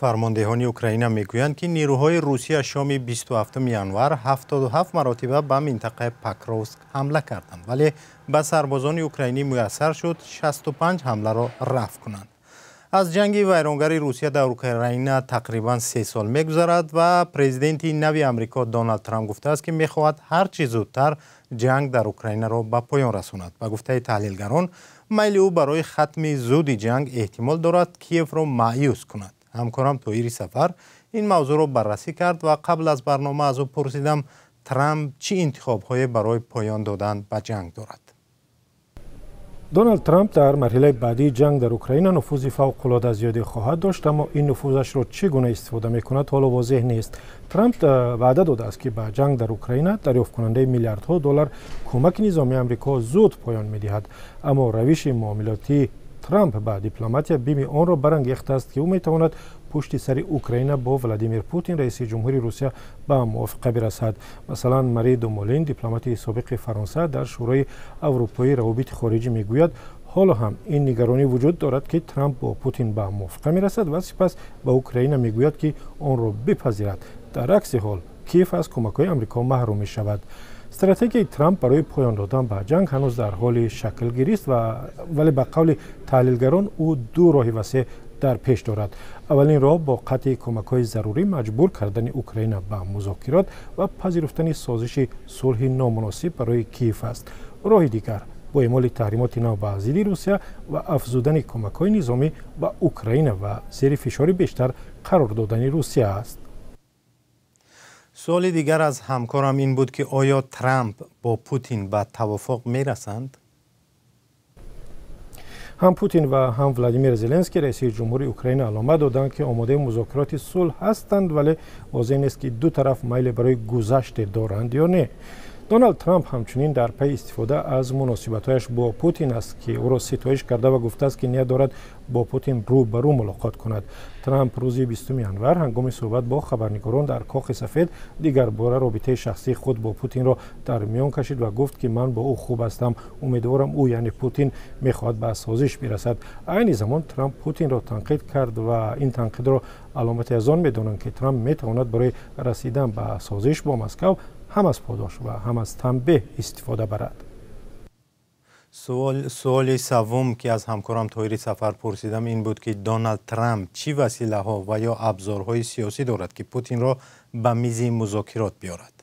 Фармондеҳони Украина мегӯянд, ки нерӯҳои Русия шоми 27 январ 77 маротиба ба минтақаи Покровск ҳамла карданд, вале ба сарбозони украинӣ муяссар шуд 65 ҳамларо рафъ кунанд. Аз ҷанги вайронгари Русия дар Украина тақрибан 3 сол мегузарад ва президенти нави Амрико Доналд Трамп гуфтааст, ки мехоҳад ҳар чӣ зудтар ҷанг дар Украинаро ба поён расонад. Ба гуфтаи таҳлилгарон, майли ӯ барои хатми зуди ҷанг эҳтимол дорад Киевро маъюс кунад. Ҳамкорам Тоҳири Сафар ин мавзӯъро баррасӣ кард ва қабл аз барнома аз ӯ пурсидам, Трамп чӣ интихобҳое барои поён додан ба ҷанг дорад. Доналд Трамп дар марҳилаи баъдии ҷанг дар Украина нуфузи фавқулода зиёде хоҳад дошт, аммо ин нуфузашро чӣ гуна истифода мекунад, ҳоло возеҳ нест. Трамп ваъда додааст, ки ба ҷанг дар Украина, дарёфткунандаи миллиардҳо доллар кӯмаки низомии Амрико, зуд поён медиҳад. Аммо равиши муомилотии Трамп ба дипломатия бими онро барангехтааст, ки ӯ метавонад пушти сари Украина бо Владимир Путин, раиси ҷумҳури Русия, ба мувофиқа бирасад. Масалан, Мари Думолин, дипломати собиқи Фаронса дар Шӯрои Аврупоии равобити хориҷӣ, мегӯяд, ҳоло ҳам ин нигаронӣ вуҷуд дорад, ки Трамп бо Путин ба мувофиқа мерасад ва сипас ба Украина мегӯяд, ки онро бипазирад, дар акси ҳол Киев аз кӯмакҳои Амрико маҳрум мешавад. Стратегияи Трамп барои поён додан ба ҷанг ҳанӯз дар ҳоли шаклгирист, вале ба қавли таҳлилгарон, ӯ ду роҳи васеъ дар пеш дорад. Аввалин роҳ бо қатъи кӯмакҳои зарурӣ маҷбур кардани Украина ба музокирот ва пазируфтани созиши сулҳи номуносиб барои Киев аст. Роҳи дигар бо эъмоли таҳримоти нав ба зидди Русия ва афзудани кӯмакҳои низомӣ ба Украина ва зери фишори бештар қарор додани Русия аст. Суоли дигар аз ҳамкорам ин буд, ки оё Трамп бо Путин ба тавофуқ мерасанд? Ҳам Путин ва ҳам Владимир Зеленский, раиси ҷумҳури Украина, аломат доданд, ки омодаи музокироти сулҳ ҳастанд, вале возеҳ нест, ки ду тараф майле барои гузаште доранд ё не. Доналд Трамп ҳамчунин дар пайи истифода аз муносибатҳояш бо Путин аст, ки ӯро ситоиш карда ва гуфтааст, ки ният дорад бо Путин рӯ ба рӯ мулоқот кунад. Трамп рӯзи 20 январ ҳангоми суҳбат бо хабарнигорон дар Кохи Сафед дигарбора робитаи шахсии худ бо Путинро дар миён кашид ва гуфт, ки ман бо ӯ хуб ҳастам, умедворам, ӯ, яъне Путин, мехоҳад ба созиш бирасад. Айни замон Трамп Путинро танқид кард ва ин танқидро аломате аз он медонанд, ки Трамп метавонад барои расидан ба созиш бо Москав ҳам аз подош ва ҳам аз танбеҳ истифода барад. Суоли севум, ки аз ҳамкорам Тоҳири Сафар пурсидам, ин буд, ки Доналд Трамп чӣ василаҳо ва ё абзорҳои сиёсӣ дорад, ки Путинро ба мизи музокирот биёрад?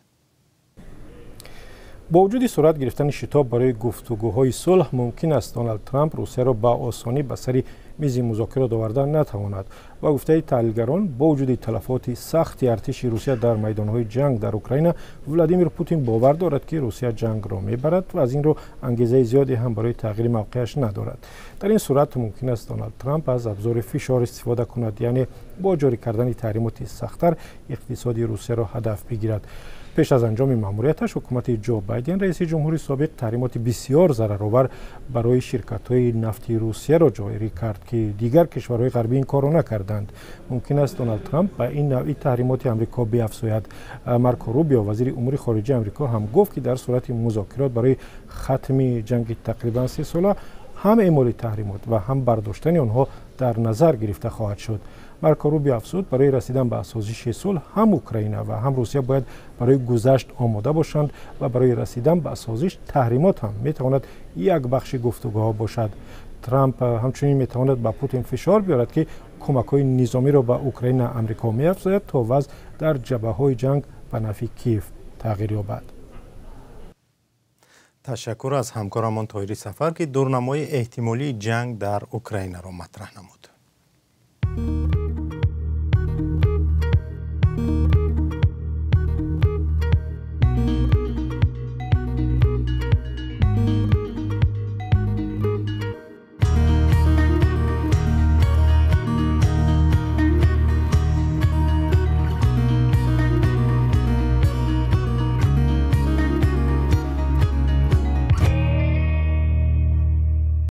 Бо вуҷуди сурат гирифтани шитоб барои гуфтугӯҳои сулҳ, мумкин аст Доналд Трамп Русияро ба осонӣ ба сари мизи музокирот оварда натавонад. Ба гуфтаи таҳлилгарон, бо вуҷуди талафоти сахти артиши Русия дар майдонҳои ҷанг дар Украина, Владимир Путин бовар дорад, ки Русия ҷангро мебарад ва аз ин рӯ ангезаи зиёде ҳам барои тағйири мавқеаш надорад. Дар ин сурат мумкин аст Доналд Трамп аз абзори фишор истифода кунад, яъне бо ҷорӣ кардани таҳримоти сахттар иқтисоди Русияро ҳадаф бигирад. Пеш аз анҷоми маъмурияташ ҳукумати Ҷо Байден, раиси ҷумҳури собиқ, таҳримоти бисёр зараровар барои ширкатҳои нафти Русияро ҷорӣ кард, ки дигар кишварҳои ғарбӣ ин корро накарданд. Мумкин аст Доналд Трамп ба ин навъи таҳримоти Амрико биафзояд. Марко Рубио, вазири умури хориҷии Амрико, ҳам гуфт, ки дар сурати музокирот барои хатми ҷанги тақрибан 3сола ҳам эъмоли таҳримот ва ҳам бардоштани онҳо дар назар гирифта хоҳад шуд. Марко Рубио афзуд, барои расидан ба созиши сулҳ ҳам Украина ва ҳам Русия бояд барои гузашт омода бошанд ва барои расидан ба созиш таҳримот ҳам метавонад як бахши гуфтугӯҳо бошад. Трамп ҳамчунин метавонад ба Путин фишор биёрад, ки кӯмакҳои низомиро ба Украина Амрико меафзояд, то вазъ дар ҷабҳаҳои ҷанг ба нафъи Киев тағйир ёбад. Ташаккур аз ҳамкорамон Тоҳири Сафар, ки дурнамои эҳтимолии ҷанг дар Украинаро матраҳ намуд.